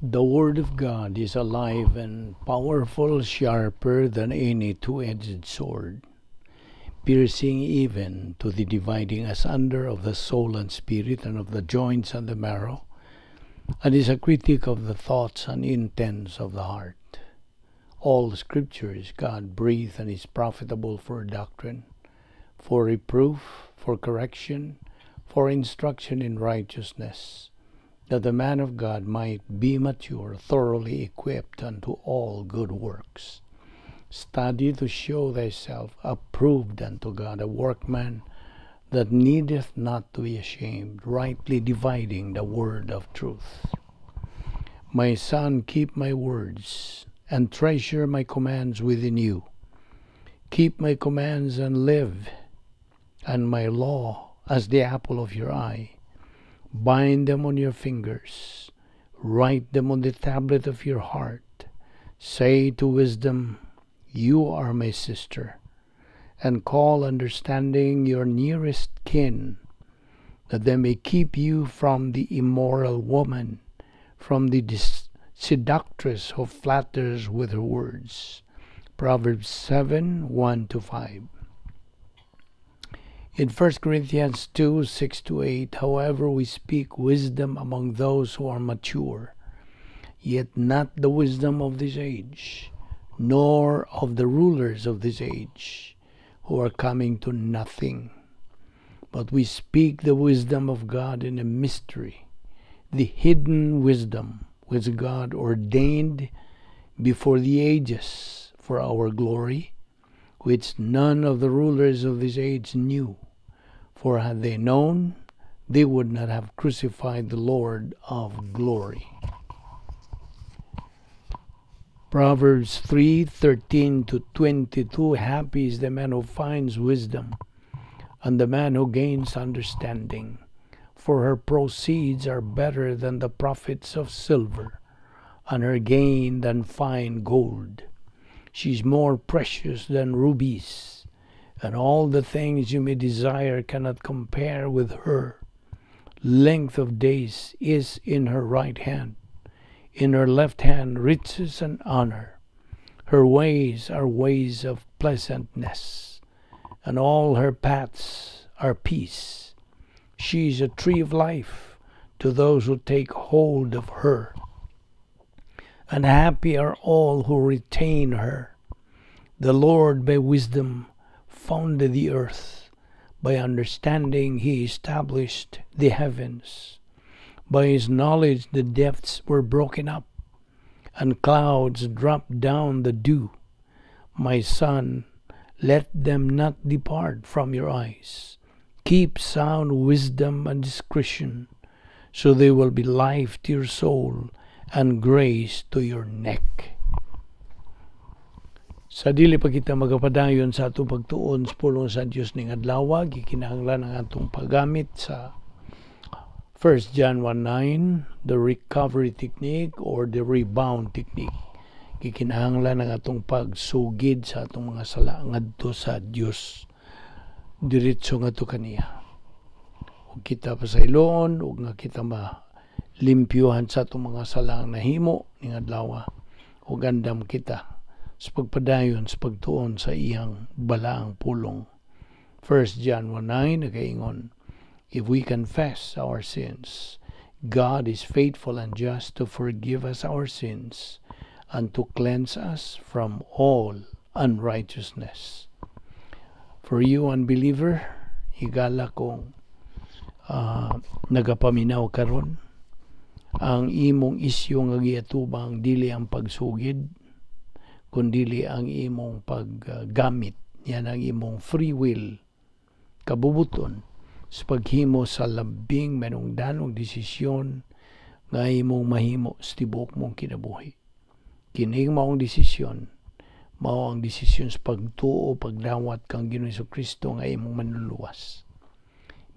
The Word of God is alive and powerful, sharper than any two-edged sword, piercing even to the dividing asunder of the soul and spirit and of the joints and the marrow, and is a critic of the thoughts and intents of the heart. All Scripture is God-breathed and is profitable for doctrine, for reproof, for correction, for instruction in righteousness, that the man of God might be mature, thoroughly equipped unto all good works. Study to show thyself approved unto God, a workman that needeth not to be ashamed, rightly dividing the word of truth. My son, keep my words, and treasure my commands within you. Keep my commands and live, and my law as the apple of your eye. Bind them on your fingers, write them on the tablet of your heart. Say to wisdom, "You are my sister," and call understanding your nearest kin, that they may keep you from the immoral woman, from the seductress who flatters with her words. Proverbs 7:1-5. In 1 Corinthians 2:6-8, however, we speak wisdom among those who are mature, yet not the wisdom of this age, nor of the rulers of this age, who are coming to nothing. But we speak the wisdom of God in a mystery, the hidden wisdom which God ordained before the ages for our glory, which none of the rulers of this age knew. For had they known, they would not have crucified the Lord of glory. Proverbs 3:13-22, happy is the man who finds wisdom, and the man who gains understanding, for her proceeds are better than the profits of silver, and her gain than fine gold. She is more precious than rubies, and all the things you may desire cannot compare with her. Length of days is in her right hand, in her left hand riches and honor. Her ways are ways of pleasantness, and all her paths are peace. She is a tree of life to those who take hold of her, and happy are all who retain her. The Lord by wisdom founded the earth. By understanding he established the heavens. By his knowledge the depths were broken up, and clouds dropped down the dew. My son, let them not depart from your eyes. Keep sound wisdom and discretion, so they will be life to your soul and grace to your neck. Sa dili pa kita magapadayon sa atong pagtuon sa pulong sa Dios ning adlaw, gikinahanglan ang atong paggamit sa 1 John 1:9, the recovery technique or the rebound technique. Gikinahanglan ang atong pagsugid sa atong mga sala ngadto sa Dios, diretso ngadto kaniya. Ug kita pasayloon ug nga kita malimpyuhan sa atong mga sala nga nahimo ning adlaw, ug andam kita sa pagpadayon sa pagtuon sa iyang balaang pulong. 1 John 1:9 nagaingon, if we confess our sins, God is faithful and just to forgive us our sins and to cleanse us from all unrighteousness. For you, unbeliever, higala kung nagapaminaw karon, ang imong isyu nga giatubang dili ang pagsugid, kundili ang imong paggamit. Yan ang imong free will, kabubuton sa paghimo sa labing manungdanong desisyon nga imong mahimo sa tibuok mong kinabuhi. Kining maong desisyon, mao ang desisyon sa pagtuo, pagdawat kang Ginoong Hesukristo nga imong manluluwas.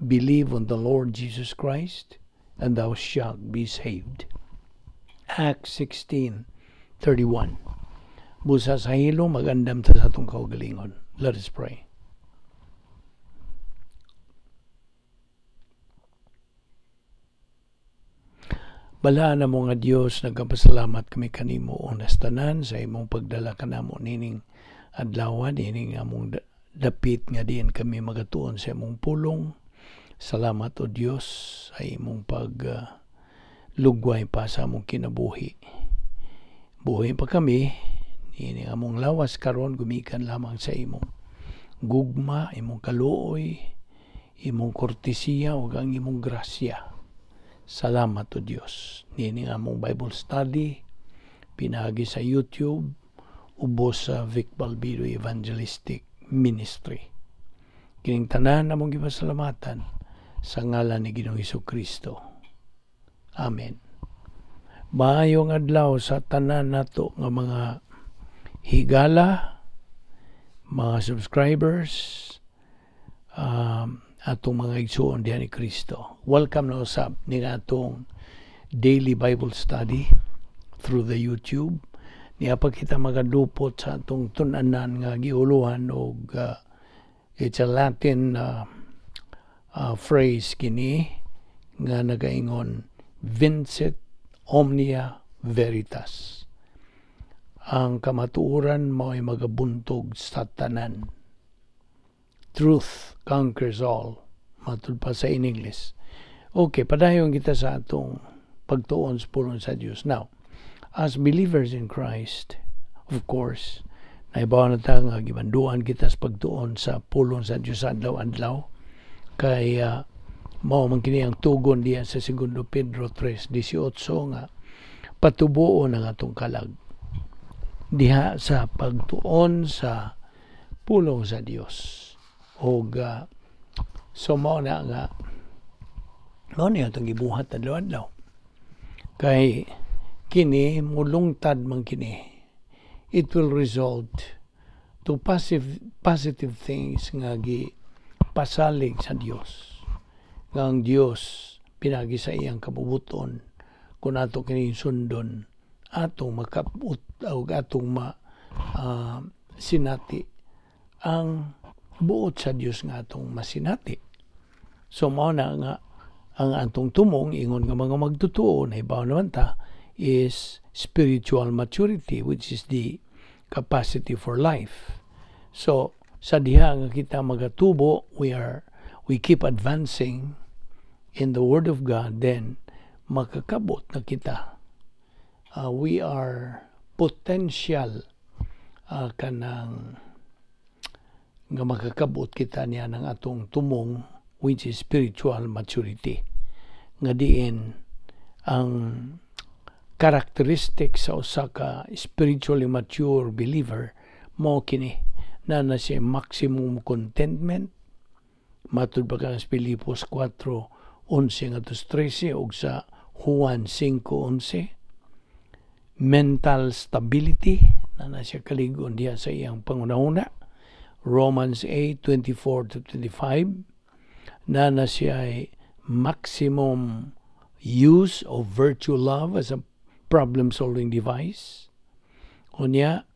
Believe on the Lord Jesus Christ, and thou shalt be saved. Acts 16:31. Busa sa hilo, magandam ta sa atong kaugalingon. Let us pray. Balaan mo nga Dios, nagapasalamat kami kanimo unas tanan sa imong pagdala kanamo nining adlaw, nining among dapit nga diin kami magatuon sa imong pulong. Salamat, o Dios, sa imong pag lugway pa sa among kinabuhi. Buhi pa kami nining among lawas karon gumikan lamang sa imong gugma, imong kaluoy, imong kortesiya ug ang imong grasya. Salamat, o Dios. Niini among Bible study pinaagi sa YouTube ubos sa Vic Balbido Evangelistic Ministry. Kining tanan among gipasalamatan sa ngalan ni Ginoong Kristo. Amen. Maayong adlaw sa tanan nato nga mga higala, mga subscribers, atong mga igsuon diha ni Kristo. Welcome na usab ni atong daily Bible study through the YouTube. Niya pa kita magadupot sa atong tun-anan nga giuluhan og it's a Latin phrase kini nga nagaingon, "Vincit omnia veritas." Ang kamatuoran mao'y magabuntog sa tanan. Truth conquers all. Matud pa sa in English. Okay, padayon kita sa atong pagtuon sa pulong sa Dios. Now, as believers in Christ, of course, naibaw na ta nga gimanduan kita sa pagtuon sa pulong sa Dios adlaw-adlaw kay mao man kini ang tugon diya sa Segundo Pedro 3:18 nga patubuon ang atong kalag diha sa pagtuon sa pulong sa Dios. Og so mao na nga mao ni atong gibuhat adlaw-adlaw kay kini mulungtad man kini, it will result to passive positive things nga gi pasalig sa Dios, nga ang Dios pinagi sa iyang kabubuton, kung ato kini sundon, atong makabot og atong ma sinati ang buot sa Dios nga atong masinati. So mao na nga ang atong tumong ingon nga mga magtutuo, nahibaw naman ta, is spiritual maturity, which is the capacity for life. So sa diha nga kita magatubo, we keep advancing in the Word of God, then makakabot na kita. We are potential kanang nga makakabot kita niya ng atong tumong, which is spiritual maturity, nga diin ang characteristic sa usa ka spiritually mature believer mo kini na siya maximum contentment, matud pa sa Filipos 4:11 ngadto 13 ug sa Juan 5:11. Mental stability na siya kaligon diha sa iyang pangunahuna, Romans 8:24 to 25, na siya ay maximum use of virtue love as a problem-solving device. Unya,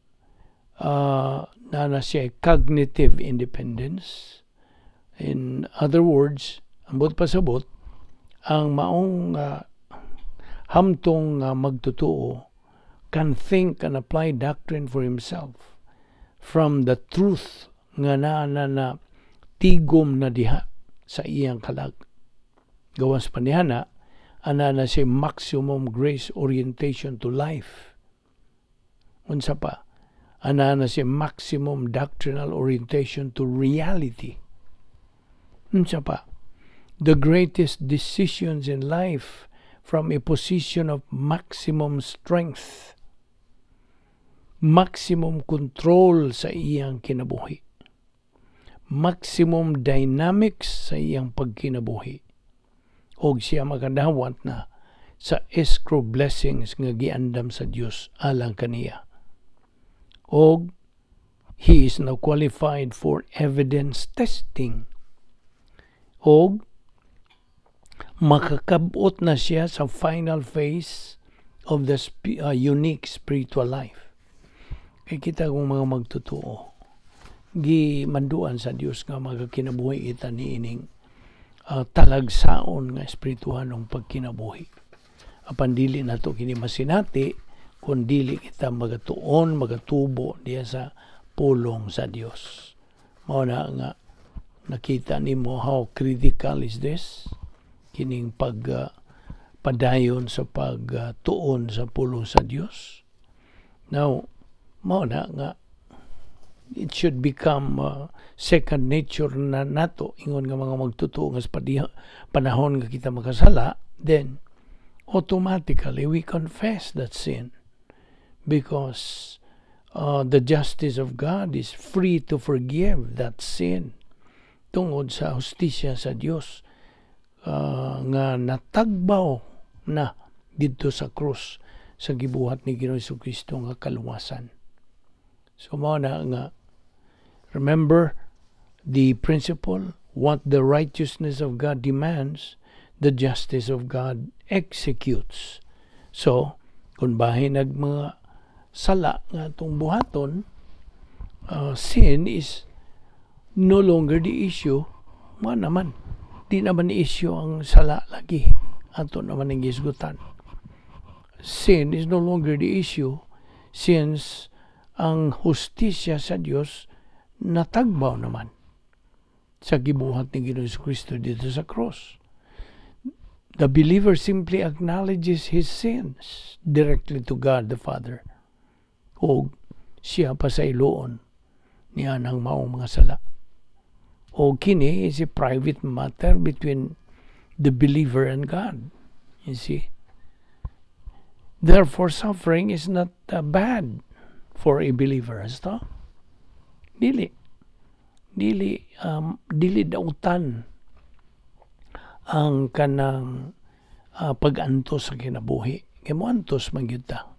na siya cognitive independence. In other words, ang buot pasabot, ang maong hamtong magtotoo can think and apply doctrine for himself from the truth nga naa na na tigom na diha sa iyang kalag. Gawas pa niya na, ana na siya maximum grace orientation to life. Unsa pa? Ana na siya maximum doctrinal orientation to reality. Unsa pa? The greatest decisions in life from a position of maximum strength, maximum control sa iyang kinabuhi, maximum dynamics sa iyang pagkinabuhi, og siya makadawat na sa escrow blessings nga giandam sa Dios alang kaniya. Og he is now qualified for evidence testing. Og makakabot na siya sa final phase of the unique spiritual life. Kay kita kung mga magtotoo, gimanduan sa Dios nga magakinabuhi kita niining talagsaon nga espirituhanong pagkinabuhi. Apan dili nato kini masinati kung dili kita magatuon, magatubo diya sa pulong sa Dios. Mao na nga nakita nimo how critical is this kining pag padayon sa pagtuon sa pulong sa Dios. Now, mao na nga it should become second nature na nato ingon nga mga magtutuo nga sa panahon nga kita makasala, then automatically we confess that sin because the justice of God is free to forgive that sin tungod sa hustisya sa Dios nga natagbaw na didto sa krus sa gibuhat ni Ginoong Kristo nga kaluwasan. So mao na nga remember the principle: what the righteousness of God demands, the justice of God executes. So, kung bahin nag mga sala nga atong buhaton, sin is no longer the issue. Mao naman, di naman issue ang sala lagi. Ato naman ang gisgutan. Sin is no longer the issue since ang hustisya sa Dios natagbaw naman sa gibuhat ni Ginoong Kristo didto sa cross. The believer simply acknowledges his sins directly to God the Father. O siya pasayloon niya ng maong mga sala. O kini is a private matter between the believer and God. You see? Therefore, suffering is not bad for a believer. Asto? Dili. Dili dautan ang kanang pag-antos sa kinabuhi. Kay mo antos man gyud ta.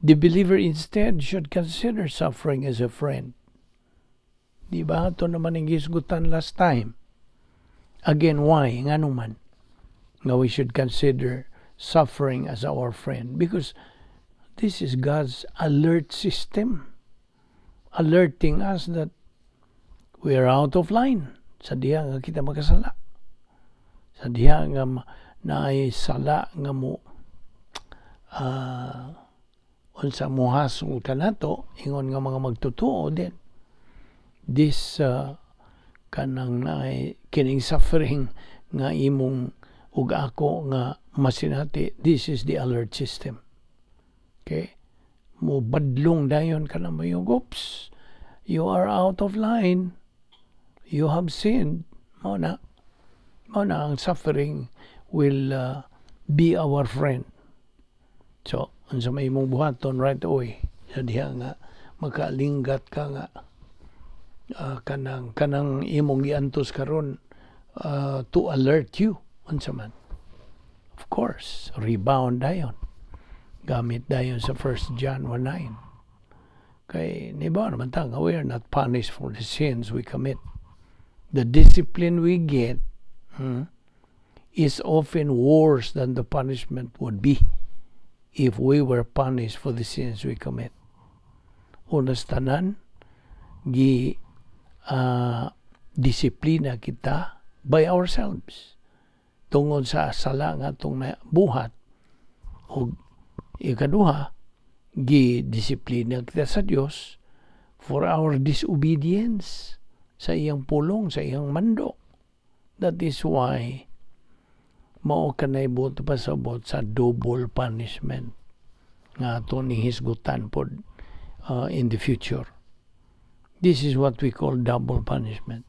The believer instead should consider suffering as a friend. Di ba? Ito naman ang gisgutan last time. Again, why? Ngano man nga we should consider suffering as our friend? Because this is God's alert system, alerting us that we are out of line sa diha nga kita makasala. Sa diha nga naay sala nga mo unsa, muhasol kanato ingon nga mga magtotoo, then this kanang naay kining suffering nga imong ug ako nga masinati, this is the alert system, okay? Mo badlong dayon ka na mo yung, "Oops, you are out of line, you have sinned." Mao na ang suffering will be our friend. So unsa may imong buhaton right away sa diha nga makaalinggat ka nga kanang imong giantos karon to alert you, unsa man? Of course, rebound dayon, gamit dayon sa 1 John 1:9, kay niba naman ta nga we are not punished for the sins we commit. The discipline we get is often worse than the punishment would be if we were punished for the sins we commit. Unas tanan, gi disiplina kita by ourselves tungod sa sala nga atong buhat, ug ikaduha, gi disiplina kita sa Dios for our disobedience sa iyang pulong, sa iyang mando. That is why mao kanay buot pasabot sa double punishment nga ato ni hisgutan pod in the future. This is what we call double punishment.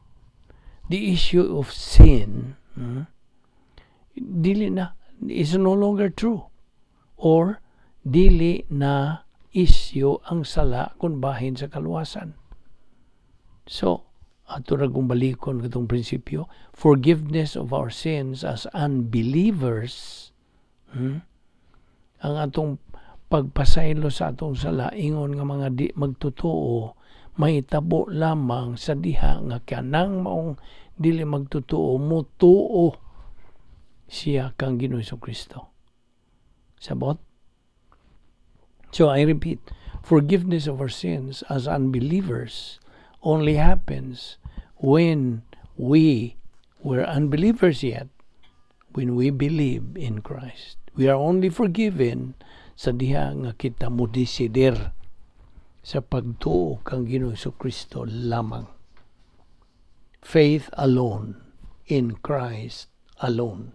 The issue of sin dili na is no longer true or dili na issue ang sala kung bahin sa kaluwasan. So, ato ra kung balikon katong prinsipyo, forgiveness of our sins as unbelievers, ang atong pagpasaylo sa atong sala ingon nga mga di magtotoo mahitabo lamang sa diha nga kanang maong dili magtotoo mutuo siya kang Ginoong Kristo. Sabot? So I repeat, forgiveness of our sins as unbelievers only happens when we were unbelievers yet, when we believe in Christ. We are only forgiven sa diha nga kita mo desider sa pagtuo kang Ginoong Kristo lamang. Faith alone in Christ alone.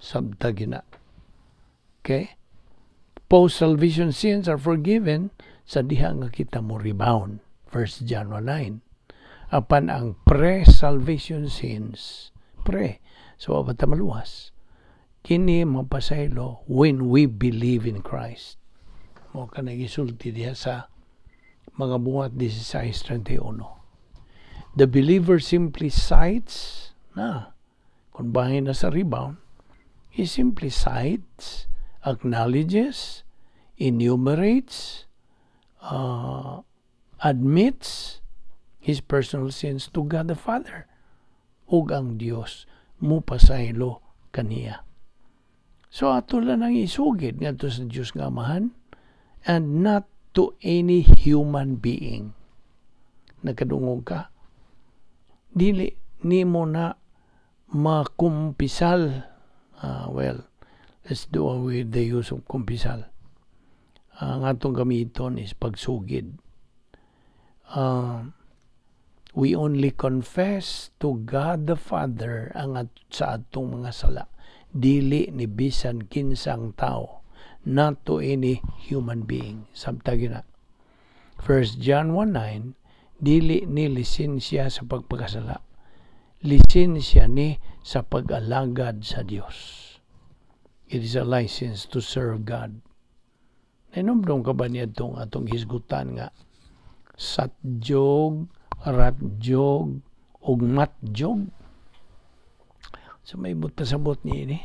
Sabta gina. Okay? Post-salvation sins are forgiven sa diha nga kita mo rebound. 1 John 1:9. Apan ang pre-salvation sins, pre, so wa ta maluwas, kini mapasaylo when we believe in Christ. Mao ka nagisulti diha sa mga Buhat 16:31. The believer simply cites, na, kung bahin na sa rebound, he simply cites, acknowledges, enumerates, admits his personal sins to God the Father. Ug ang Dios mupasaylo kaniya. So ato lang ang isugid ngadto sa Dios nga Amahan and not to any human being. Nakadungog ka? Dili nimo na makumpisal. Well, let's do away with the use of kumpisal. Ang atong gamiton is pagsugid. We only confess to God the Father ang sa atong mga sala. Dili ni bisan kinsang tao, not to any human being. Sabta gina. 1 John 1:9, dili ni lisensya sa pagpakasala. Lisensya ni sa pag-alagad sa Dios. It is a license to serve God. Nahinumdum ka ba niya itong atong hisgutan nga satjog, ratjog, ug matjog? So may pasabot ni ini.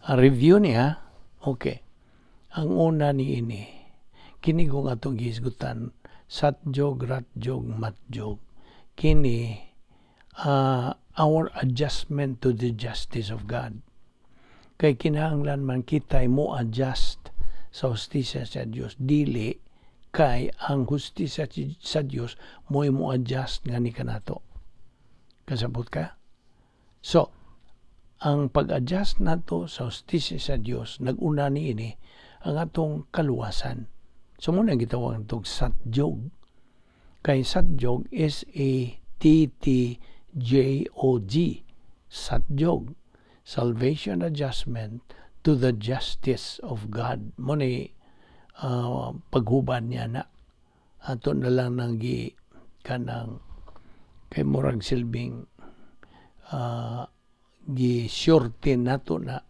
Ang review niya, okay. Ang una ni ini, kini kung atong gihisgutan, satjog, ratjog, matjog. Kini, our adjustment to the justice of God. Kay kinahanglan man kita mo adjust sa hustisya sa Dios. Dili kay ang hustisya sa Dios mo mo adjust nga ni kanato. Kasabot ka? So, ang pag-adjust nato sa hustisya sa Dios, nag-una ni ini ang atong kaluwasan. So mao na gitawag itong satjog. Kay satjog, SATTJOG. Satjog. Salvation adjustment to the justice of God. Mao ni paghuban niya na. Ato na lang nang gi kanang kay murag silbing gi shorten nato na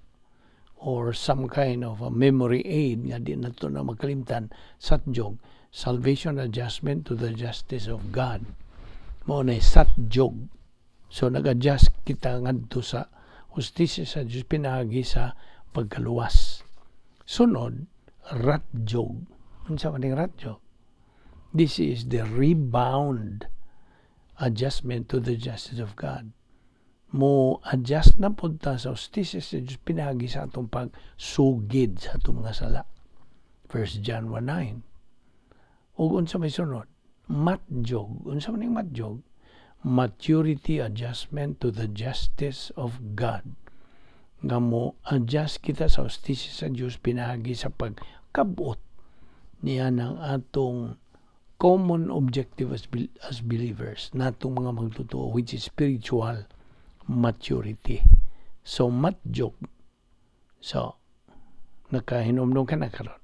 or some kind of a memory aid nga di nato na makalimtan. Satjog, salvation adjustment to the justice of God, mao na satjog. So nag-adjust kita ngadto sa hustisya sa Dios pinaagi sa pagkaluwas. Sunod, ratjog. Unsa man ning ratjog? This is the rebound adjustment to the justice of God. Mo adjust na pud ta sa hustisya sa Dios pinaagi sa atong pagsugid sa atong mga sala. 1 John 1:9. Ug unsa may sunod? Matjog. Unsa man ning matjog? Maturity adjustment to the justice of God. Nga mo adjust kita sa hustisya sa Dios pinaagi sa pagkabot niya ng atong common objective as believers natong mga magtotoo, which is spiritual maturity. So, matjog. So, nakahinumdum ka na karon?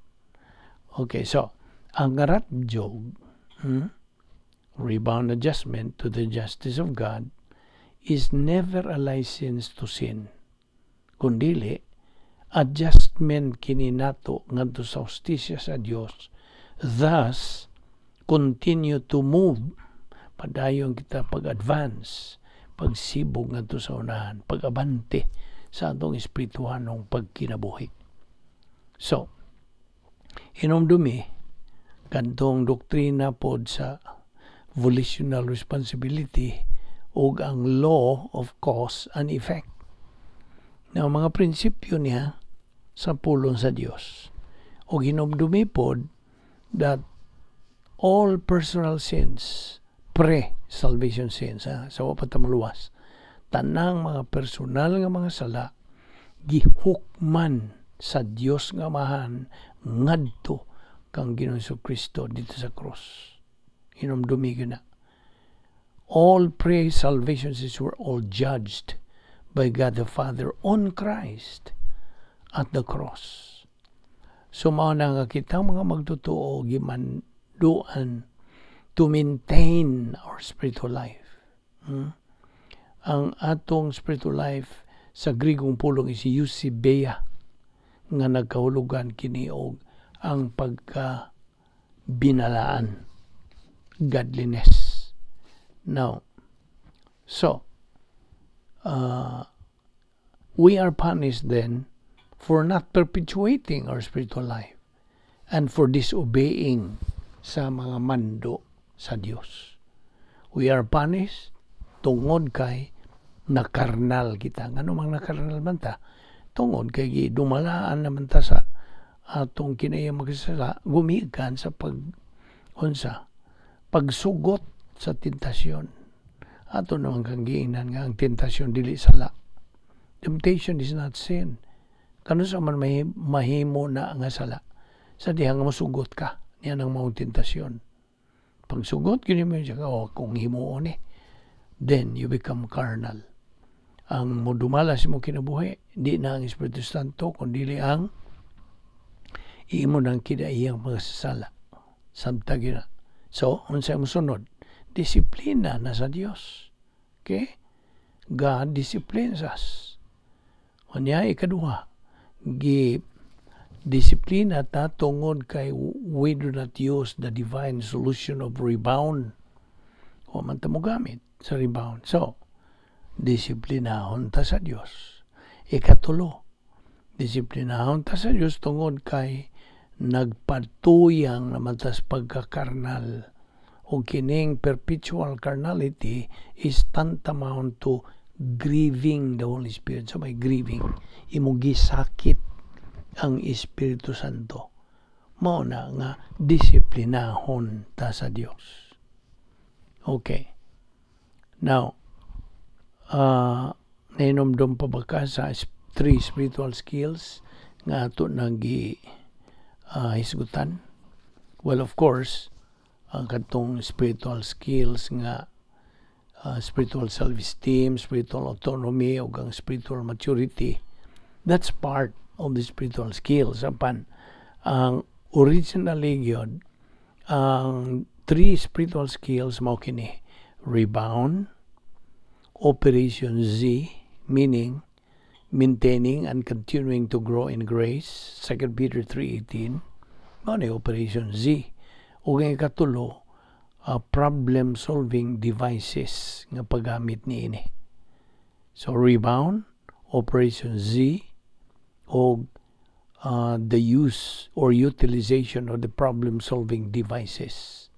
Okay, so, ang ratjog, rebound adjustment to the justice of God, is never a license to sin. Kundili, adjustment kini nato ngadto sa hustisya sa Dios. Thus, continue to move. Padayon kita pag-advance, pagsibog ngadto sa unahan, pag-abante sa atong espirituhanong pagkinabuhi. So, hinumdumi kadtong doktrina pod sa volitional responsibility ug ang law of cause and effect. Na mga prinsipyo niya sa pulong sa Dios. Ug hinumdumi pod that all personal sins, pre-salvation sins, ha, sa wa pa ta maluwas, tanang mga personal nga mga sala, gihukman Sa Dios nga Amahan ngadto kang Ginoong Kristo didto sa cross. Hinumdumi na. All pre-salvation sins were all judged by God the Father on Christ at the cross. So mao na nga kitang mga magtotoo gimanduan to maintain our spiritual life. Ang atong spiritual life sa Grigong pulong is eusebeia, nga nagkahulugan kini og ang pagka binalaan, godliness. Now, so we are punished then for not perpetuating our spiritual life and for disobeying sa mga mando sa Dios. We are punished tungod kay nakarnal kita. Ngano mang nakarnal man ta? Tungod kay dumalaan naman ta sa atong kinahiyang makasala gumikan sa pag unsa, pagsugot sa tentasyon. Ato naman kang giingnan nga ang tentasyon dili sala. Temptation is not sin. Kanus-a man mahimo na nga sala? Sa diha nga mosugot ka niya nang maong tentasyon. Pagsugot kini mo siya, "Oh, kung himuon ni," then you become carnal. Ang modumala sa imong kinabuhi di na ang Espiritu Santo kundi ang imo nang kinaiyang mga sala. Samtang na. So, unsa mo sunod? Disiplina na sa Dios. Okay? God disciplines us. Unya, ikaduha, gi disiplina ta tungod kay we do not use the divine solution of rebound. Wa man ta mo gamit sa rebound. So, disiplinahon ta sa Dios. Ikatulo, disiplinahon ta sa Dios tungod kay nagpatuyang naman tas pagkakarnal, o kining perpetual carnality is tantamount to grieving the Holy Spirit. So may grieving, imong gisakit ang Espiritu Santo. Mao na nga disiplinahon ta sa Dios. Okay. Now, nahinomdom pa ba ka sa three spiritual skills nga ato nang gi hisgutan? Well, of course, ang katong spiritual skills nga spiritual self-esteem, spiritual autonomy, ug ang spiritual maturity, that's part of the spiritual skills. Apan, ang originally gyud, ang three spiritual skills mao kini: rebound, Operation Z, meaning maintaining and continuing to grow in grace, 2 Peter 3:18, mao ni Operation Z. Ug ang ikatulo, problem-solving devices nga paggamit niini. So rebound, Operation Z, o the use or utilization of the problem-solving devices.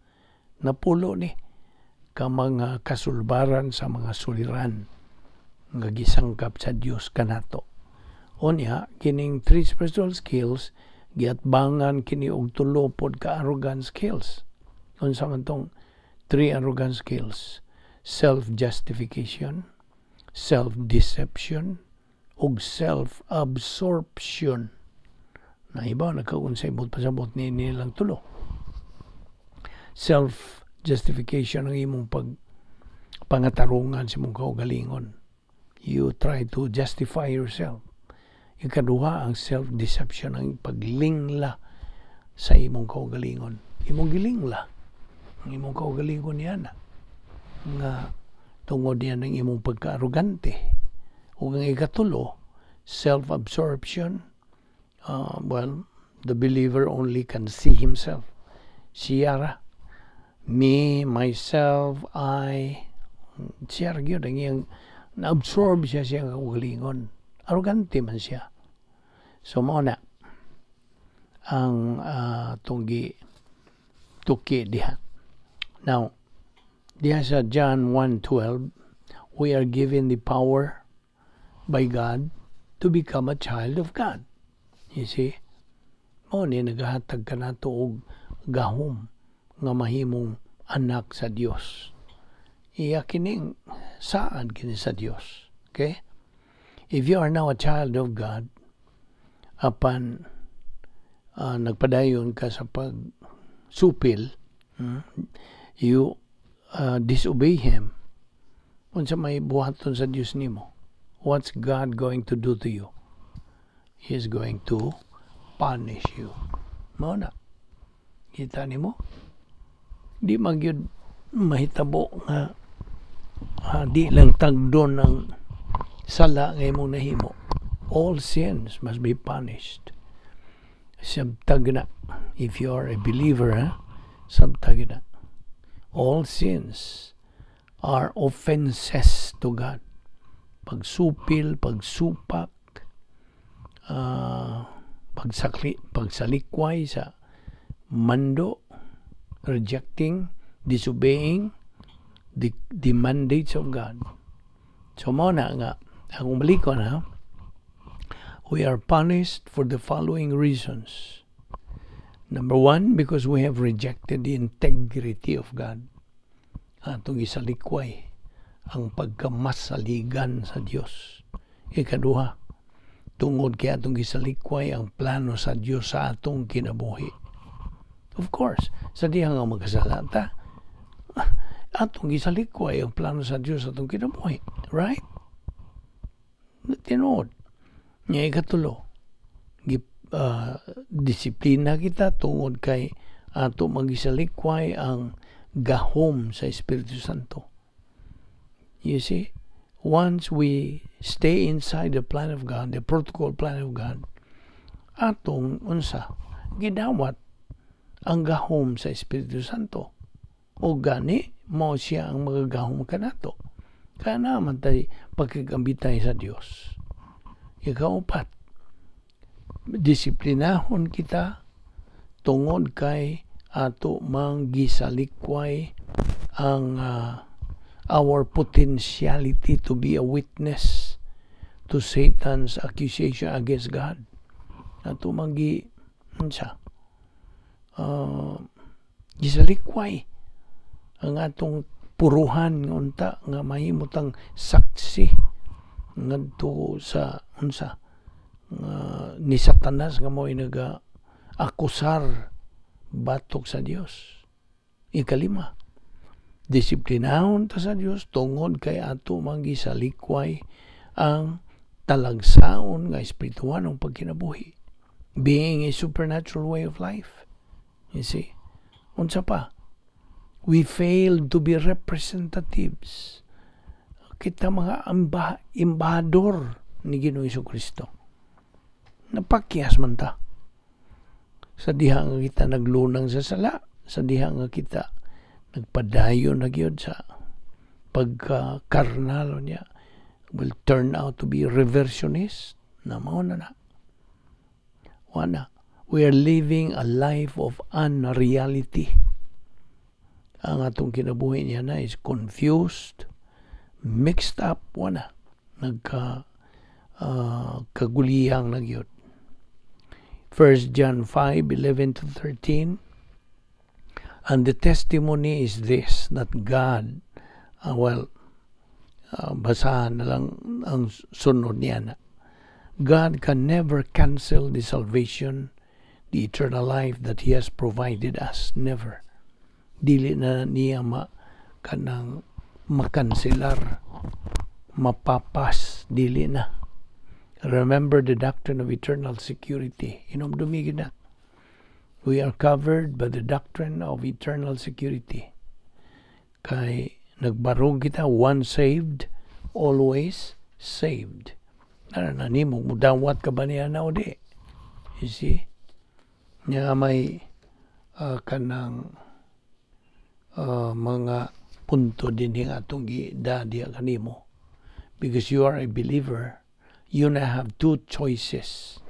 Napulo ni ka mga kasulbaran sa mga suliran nga gisangkap sa Dios kanato. Unya, kining three spiritual skills giatbangan kini og tulo pod ka arrogant skills. Unsa man tong three arrogant skills? Self-justification, self-deception, ug self-absorption. Nahibaw na ka unsay buot pasabot ni nilang tulo. Self-justification, ang imong pag pangatarungan sa imong kaugalingon. You try to justify yourself. Ikaduha, ang self-deception, ang paglingla sa imong kaugalingon. Imong gilingla ang imong kaugalingon niya nga tungod niya ng imong pagka-arugante. Ug ang ikatulo, self-absorption, well, the believer only can see himself. Siya ra. Me, myself, I, siya ra gyud ang iyang na-absorb siya siyang kaugalingon. Arugante man siya. So mao na ang tunggi tuki diha. Now, diha sa John 1:12, we are given the power by God to become a child of God. You see? Mao ni nagahatag kanato og gahom nga mahimong anak sa Dios. Iya kining saan kini sa Dios. Okay? If you are now a child of God, Apan nagpadayon ka sa pagsupil, you disobey Him, unsa may buhaton sa Dios nimo? What's God going to do to you? He is going to punish you. Mao na. Kita nimo? Di magyud mahitabo nga di lang tagdon ang sala nga imong nahimo. All sins must be punished. Sabtag na. If you are a believer, ha? Sabtag na. All sins are offenses to God. Pagsupil, pagsupak, pagsalikway sa mando, rejecting, disobeying the mandates of God. So mao na nga, akong balikon ha, we are punished for the following reasons. Number one, because we have rejected the integrity of God. Atong isalikway ang pagkamasaligan sa Dios. Ikaduha, tungod kay atong gisalikway ang plano sa Dios sa atong kinabuhi. Of course, sa diha nga magkasala ta, atong gisalikway ang plano sa Dios sa atong kinabuhi. Right? Tinuod. Nga ikatulo, disiplina kita tungod kay ato magisalikway ang gahom sa Espiritu Santo. You see, once we stay inside the plan of God, the protocol plan of God, atong unsa, gidawat ang gahom sa Espiritu Santo. O gani, mao siya ang magagahom kanato. Kaya naman tayo pagkagambitay sa Dios. Ikaupat, disiplinahon kita tungod kay ato mang gisalikway ang our potentiality to be a witness to Satan's accusation against God. Ato mang gi unsa gisalikway ang atong puruhan nga unta nga mahimutang saksi ngadto sa unsa nga ni Satanas nga mo'y naga akusar batok sa Dios. Ikalima, disiplinahon ta sa Dios tungod kay ato mang gisalikway ang talagsaon nga espirituanong pagkinabuhi, being a supernatural way of life. You see? Unsa pa? We failed to be representatives. Kita mga embahador ni Ginoong Kristo. Napakyas man ta. Sa diha nga kita naglunang sa sala, sa diha nga kita nagpadayon na gyud sa pagka-karnal niya, will turn out to be reversionist na mao na na. Wala. We are living a life of unreality. Ang atong kinabuhi niya na is confused, mixed up, wala. Nagka kaguliyang na gyud. 1 John 5:11 to 13. And the testimony is this, that God, well, basahan na lang ang sunod niya na. God can never cancel the salvation, the eternal life that He has provided us. Never. Dili na niya ma, kanang makanselar, mapapas, dili na. Remember the doctrine of eternal security. Hinumdumi na. We are covered by the doctrine of eternal security. Kay nagbarog kita, once saved, always saved. Na na nimo mudawat ka ba niya na o di? You see? Nya may kanang mga punto din nga atong gidadi kanimo. Because you are a believer, you na have two choices.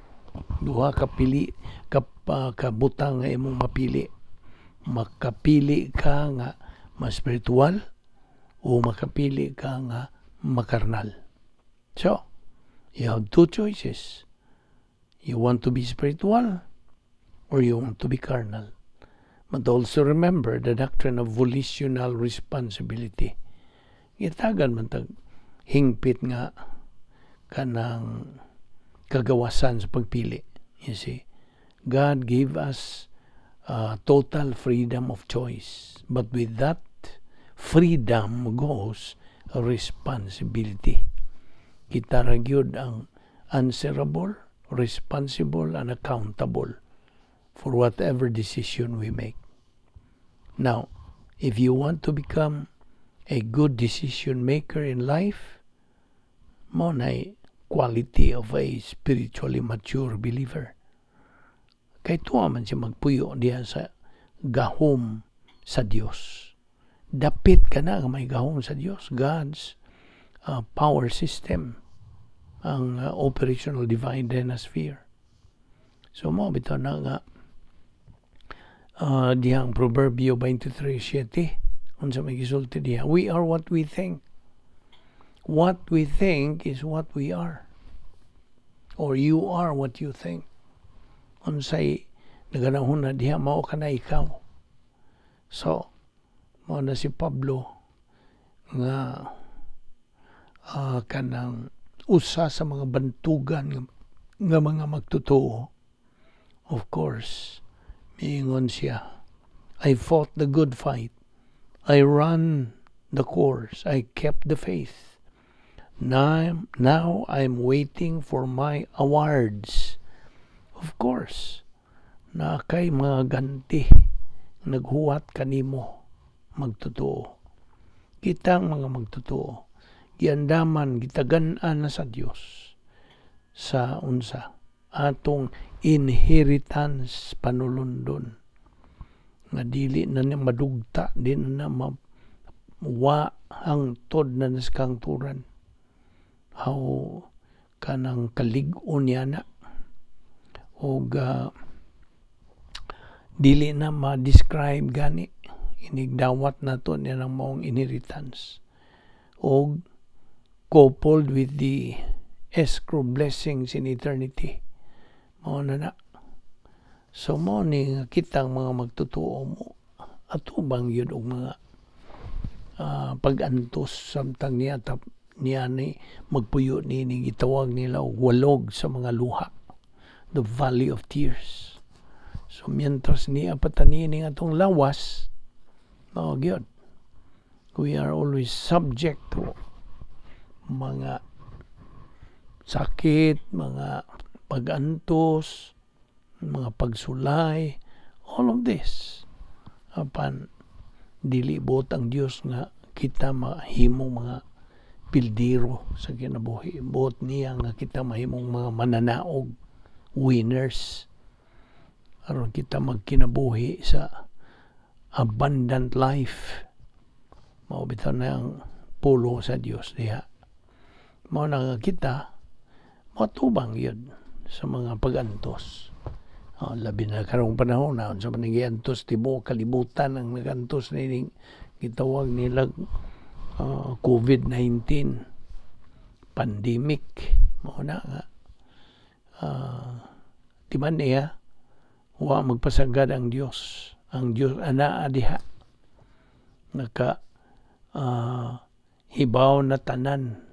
Duha ka pili ka, kabutang nga imong mapili. Makapili ka nga ma-spiritual o makapili ka nga makarnal. So, you have two choices. You want to be spiritual or you want to be carnal. But also remember the doctrine of volitional responsibility. Gitagan man tag hingpit nga kanang kagawasan sa pagpili. You see, God gave us total freedom of choice. But with that freedom goes responsibility. Kita ra gyud ang answerable, responsible, and accountable for whatever decision we make. Now, if you want to become a good decision maker in life, mao na quality of a spiritually mature believer. Kay tuwa man siya magpuyo diha sa gahom sa Dios. Dapit ka na nga may gahom sa Dios. God's power system, ang operational divine dynasphere. So mao bitaw na nga dihang Proverbio 23:7, unsa may gisulti diha? We are what we think. What we think is what we are. Or you are what you think. Unsay naganahon na diha, mao ka na ikaw. So, mao na si Pablo nga kanang usa sa mga bantugan nga mga magtotoo. Of course, miingon siya, "I fought the good fight. I run the course. I kept the faith. Now I'm waiting for my awards." Of course, naa kay mga ganti naghuwat kanimo, magtotoo. Kitang mga magtotoo, giandaman, gitagan-an na sa Dios sa unsa atong inheritance panulundon nga dili na niya madugta, di na na wa hangtod na naskangturan. How kanang kalig-on niya na og dili na ma-describe gani inigdawat nato niya ng maong inheritance og coupled with the escrow blessings in eternity, mao na na. So mao ni nga kitang mga magtotoo mo atubang yun og mga pag-antos samtang niya tap niya ni magpuyo ni gitawag nila og walog sa mga luha, the valley of tears. So mientras niya patani atong lawas, mao gyud, we are always subject to mga sakit, mga pag-antos, mga pagsulay, all of this. Apan dili buot ang Dios nga kita mahimong mga pildiro sa kinabuhi. Buot niya nga kita mahimong mga mananaog, winners, aron kita magkinabuhi sa abundant life. Mao bitaw na ang pulong sa Dios diha. Mao na nga kita matubang yun sa mga pag-antos. Oh, labi na karong panahon na sa man antos, tibuok kalibutan ang nagantos nining gitawag nila COVID-19 pandemic. Mao na nga timan niya wa magpasagad ang Dios. Ang Dios anaa diha, naka hibaw na tanan.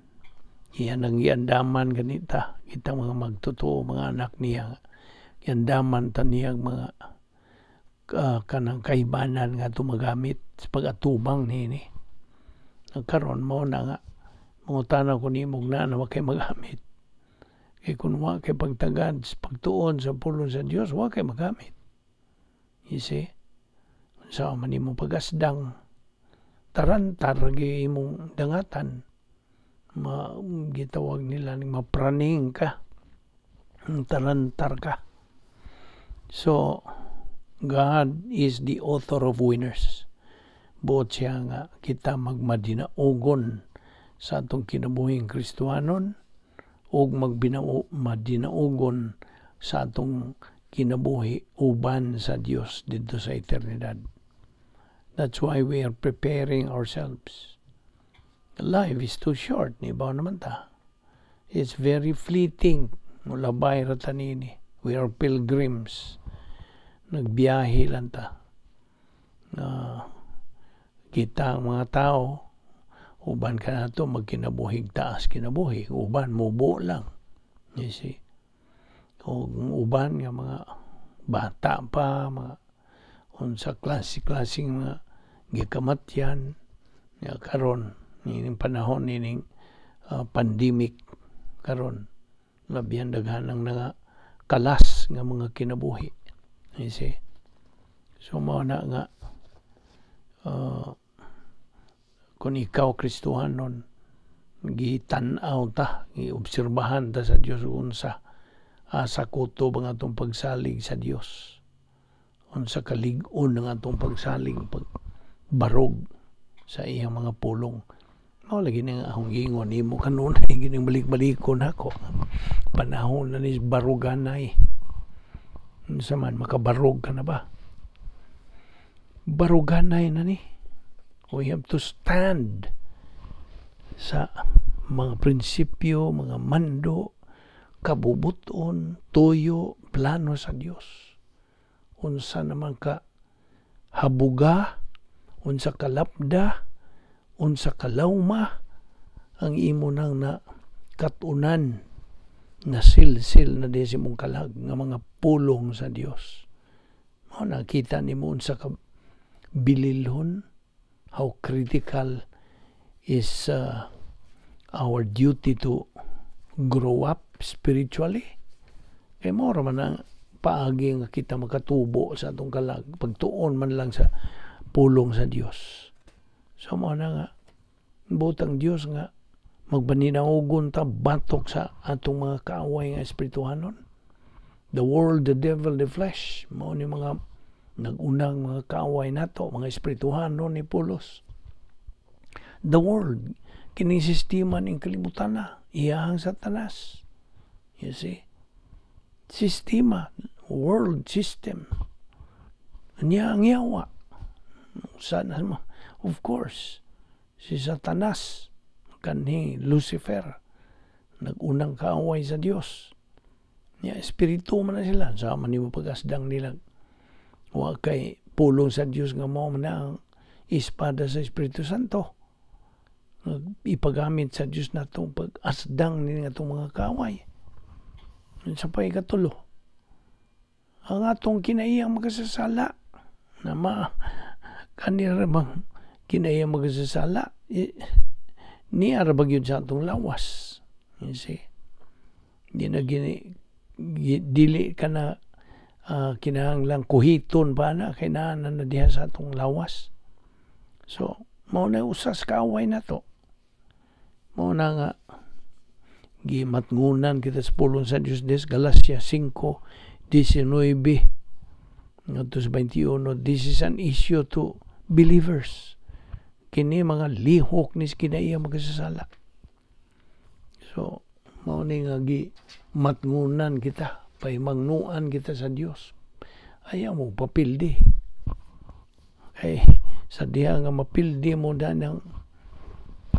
Iyan ang giandaman ganita kita mga magtotoo, mga anak niya. Giandaman ta niya mga kanang kahibanan nga tumagamit sa pag-atubang niini. Karon mao na nga mangutana ko nimo na na wa kay magamit. Kay kung wa kay pagtagad sa pagtuon sa pulong sa Dios, wa kay magamit. You see? Sa man imong pagasdang, tarantar gi imong dangatan, ma gitawag nila ning mapraning ka, tarantar ka. So God is the author of winners. Buot siya nga kita magmadinaugon sa atong kinabuhing Kristohanon ug madinaugon sa atong kinabuhi uban sa Dios didto sa eternidad. That's why we are preparing ourselves. Life is too short, ni ba naman ta? It's very fleeting. Mulabay ra ta nini. We are pilgrims. Nagbiyahe lang ta. Na kita ang mga tao, uban ka na to magkinabuhig taas kinabuhi, uban mubo lang. You see? O uban nga mga bata pa, mga unsa klase-klaseng mga gikamatyan nga karon nining panahon nining pandemic karon, labihan daghan ang nga kalas nga mga kinabuhi, you see. So mao na nga kung ikaw Kristohanon, gitan-aw ta, giobserbahan ta sa Dios unsa asa kutob ang atong pagsalig sa Dios, unsa kalig-on ang atong pagsalig, pagbarog sa iyang mga pulong. Mao lagi ning akong giingon nimo kanunay, gining balik-balikon nako, panahon na ni baruganay. Unsa man, makabarog ka na ba? Baruganay na ni. We have to stand sa mga prinsipyo, mga mando, kabubuton, tuyo, plano sa Dios. Unsa naman ka habuga, unsa kalapda, unsa kalawma ang imo nang na katunan na silsil na di sa imong kalag nga mga pulong sa Dios. Mao nakita nimo unsa ka bililhon, how critical is our duty to grow up spiritually. Kay mao ra man ang paagi nga kita makatubo sa atong kalag, pagtuon man lang sa pulong sa Dios. So mao na nga butang Dios nga magpaninaugon ta batok sa atong mga kaaway nga espirituhanon. The world, the devil, the flesh, mao ni mga nagunang mga kaaway nato, mga espirituhanon ni pulos. The world, kining sistema ning kalibutan na, iyahang Satanas. You see? Sistema, world system. Niya ang yawa. Sana mo, of course, si Satanas, kanhi Lucifer, nagunang kaaway sa Dios. Niya, espiritu man na sila. Sa man nimo pag-asdang nila, wa kay pulong sa Dios nga mao man ang espada sa Espiritu Santo. Ipagamit sa Dios natong pag-asdang ni atong mga kaaway. Sa pa ikatulo, ang atong kinaiyang makasasala na ma kanira bang kinaiyang makasasala niya ra gyud sa atong lawas, you see. Di na gini, dili ka na kinahanglang kuhiton pa na kay naa na na diha sa atong lawas. So mao na usas kaaway nato. Mao na nga gimatngunan kita sa pulong sa Dios des Galacia 5:19 ngadto sa 21. This is an issue to believers, kini mga lihok ni kinaiya makasasala. So mao ni nga gimatngunan kita, pahimangnuan kita sa Dios. Ayaw mo papildi kay sa diha nga mapildi mo danang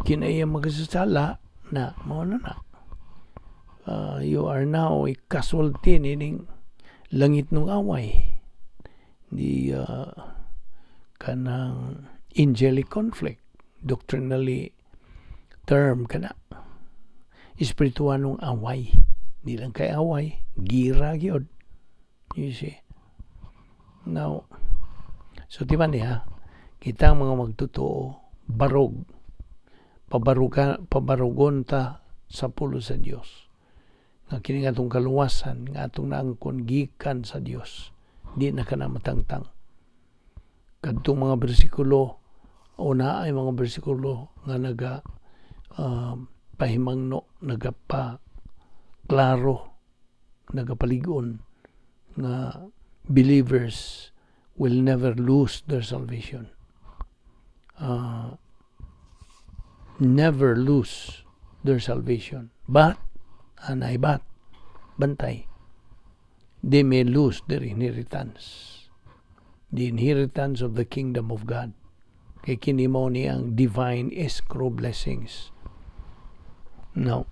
kinaiya makasasala na, mao na na you are now a casualty nining langit nung away, the kanang angelic conflict, doctrinally term kana espirituanong away. Di lang kay away, gira gyud, you see. Now, so di ba niya kita mga magtotoo, barog, pabaruga, pabarugon ta sa pulong sa Dios nga kini nga atong kaluwasan nga atong naangkon gikan sa Dios, di na kana matangtang. Kadtong mga bersikulo o na ay mga bersikulo nga naga pahimangno, nagapa klaro, nagapalig-on nga believers will never lose their salvation, never lose their salvation, but anay, but bantay, they may lose their inheritance, the inheritance of the kingdom of God, kay kini mao ni ang divine escrow blessings. Now,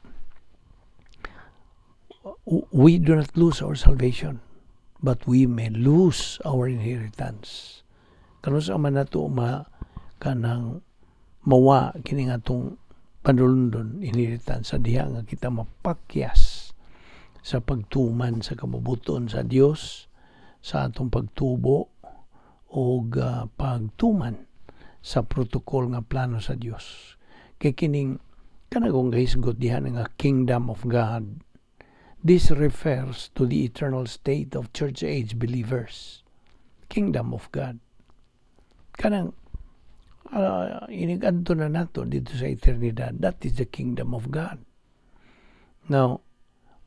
we do not lose our salvation, but we may lose our inheritance. Kanus-a man nato ma kanang mawa kini nga atong panulundon, inheritance, sa diha nga kita mapakyas Sa pagtuman sa kabubut-on sa Dios, sa atong pagtubo o pagtuman sa protocol nga plano sa Dios. Kay kining kanagong gahisgot diha nga kingdom of God. This refers to the eternal state of church age believers. Kingdom of God. Kanang inigadto na nato dito sa eternidad. That is the kingdom of God. Now,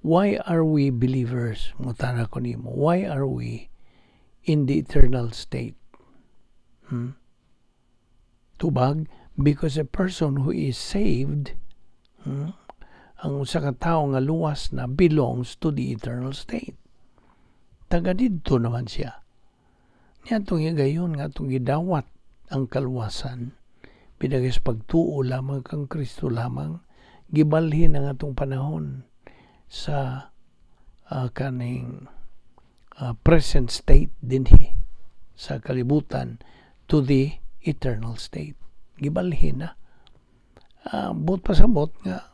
why are we believers? Mutana ko nimo. Why are we in the eternal state? Hmm? Tubag, because a person who is saved, ang usa ka tawo nga luwas na, belongs to the eternal state. Taga didto naman siya. Niadtong higayon nga atong gidawat ang kaluwasan, pinagis pagtuo lamang kang Kristo lamang, gibalhin ang atong panahon sa kaning present state dinhi sa kalibutan to the eternal state. Gibalhin na. Buot pasabot nga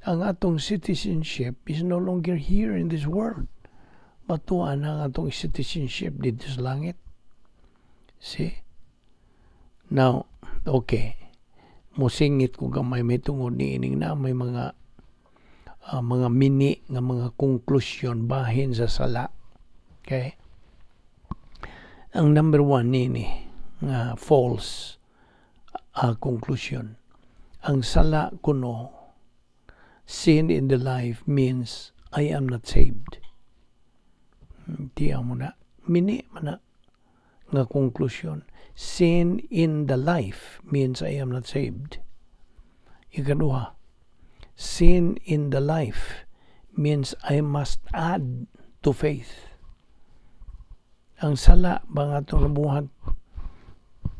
ang atong citizenship is no longer here in this world. Batuan ang atong citizenship dito sa langit. See? Now, okay. Musingit ko gamay may tungod ni ining na may mga mini nga mga konklusyon bahin sa sala. Okay? Ang number one nini nga false conclusion. Ang sala kuno, sin in the life, means I am not saved. Tiya mo na. Mini man na nga konklusyon. Sin in the life means I am not saved. Ikaduha, sin in the life means I must add to faith. Ang sala ba nga itong nabuhat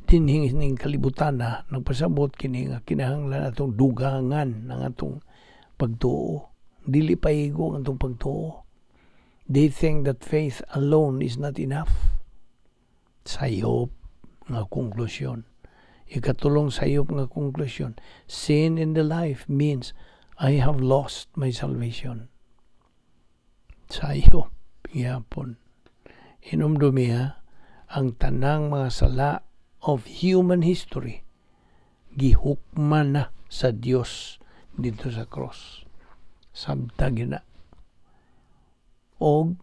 dinhi ning kalibutan na nagpasabot kini nga kinahanglan atong dugangan ng atong pagtuo. Dili paigo ang atong pagtuo. They think that faith alone is not enough. Sayop nga konklusyon. Ikatulong sayop nga konklusyon. Sin in the life means I have lost my salvation. Sayop yapon. Hinumdumi ha, ang tanang mga sala of human history gihukman na sa Dios dito sa cross. Sabta gina. Og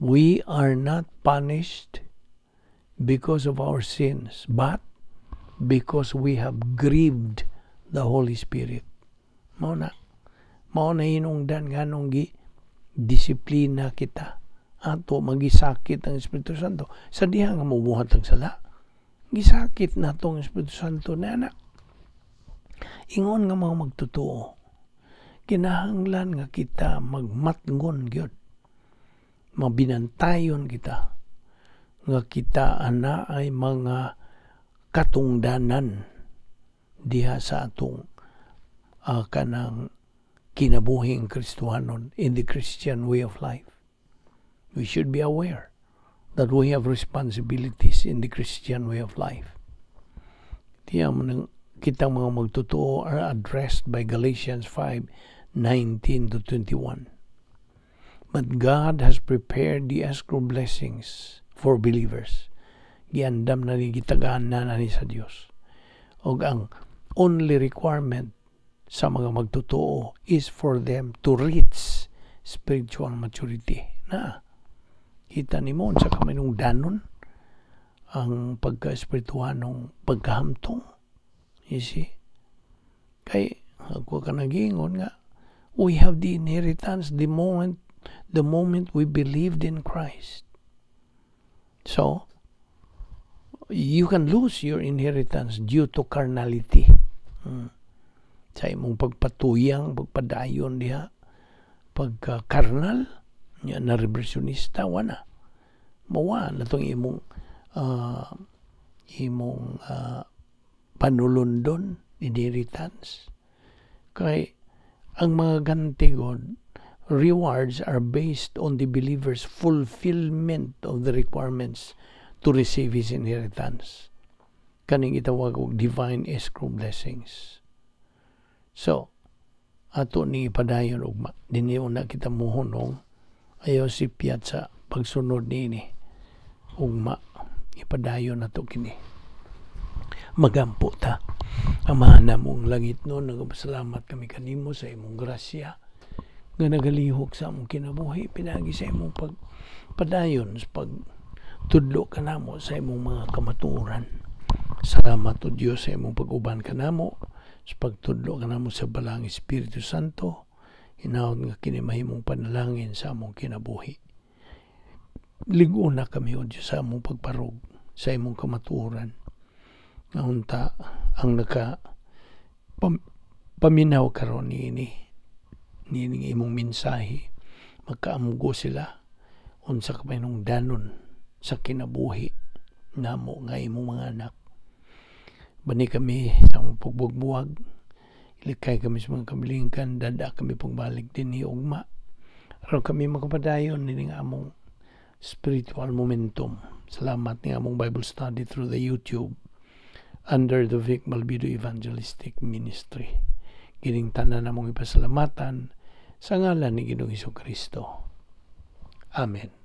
we are not punished because of our sins, but because we have grieved the Holy Spirit. Mao na. Mao na hinungdan nganong gi disiplina kita ato magisakit ang Espiritu Santo sa diha nga mobuhat ang sala. Gisakit na ang Espiritu Santo na anak. Ingon nga mga magtotoo, kinahanglan nga kita magmatngon gyud, mabinantayon kita nga kita ana ay mga katungdanan diha sa atong kanang kinabuhing Kristohanon, in the Christian way of life. We should be aware that we have responsibilities in the Christian way of life. Tiya mo nang kitang mga magtotoo are addressed by Galatians 5:19 to 21. But God has prepared the escrow blessings for believers. Giandam na ni, gitagaan na ni sa Dios. Og ang only requirement sa mga magtotoo is for them to reach spiritual maturity. Na, kita nimo sa kaminungdanon ang pagka-espirituhanong pagkahamtong. You see? Kay, ako ka nagingon nga, we have the inheritance the moment we believed in Christ. So, you can lose your inheritance due to carnality. Sa imong pagpatuyang, pagpadayon diha, pagka-carnal, nya na reversionista, wana. Mawa na itong imong panulundon, inheritance. Kay ang mga ganti god, rewards are based on the believer's fulfillment of the requirements to receive his inheritance. Kaning itawag og divine escrow blessings. So, Ato ni ipadayon ugma. Dinhi na kita muhunong. Ayaw sipyat sa pagsunod niini. Ugma, ipadayon nato kini. Magampo ta. Amahan namong langitnon, nagpasalamat kami kanimo sa imong grasya nga nagalihok sa among kinabuhi pinagi sa imong pagpadayon sa pagtudlo kanamo sa imong mga kamatuoran. Salamat, O Dios, sa imong pag-uban kanamo sa pagtudlo kanamo sa Balaang Espiritu Santo. Hinaot nga kini mahimong panalangin sa among kinabuhi. Lig-ona kami, O Dios, sa among pagbarog sa imong kamatuoran. Nga unta ang naka paminaw karon niini niining imong mensahe, magkaamgo sila unsa ka danon sa kinabuhi namo nga imong mga anak. Bani kami sa among pagbuwag, ilikay kami sa mga kabilingkan, dada kami pagbalik dinhi ugma aron kami makapadayon nining among spiritual momentum. Salamat ni among Bible study through the YouTube under the Vic Malbido Evangelistic Ministry. Kining tanan namong ipasalamatan sa ngalan ni Ginoong Kristo. Amen.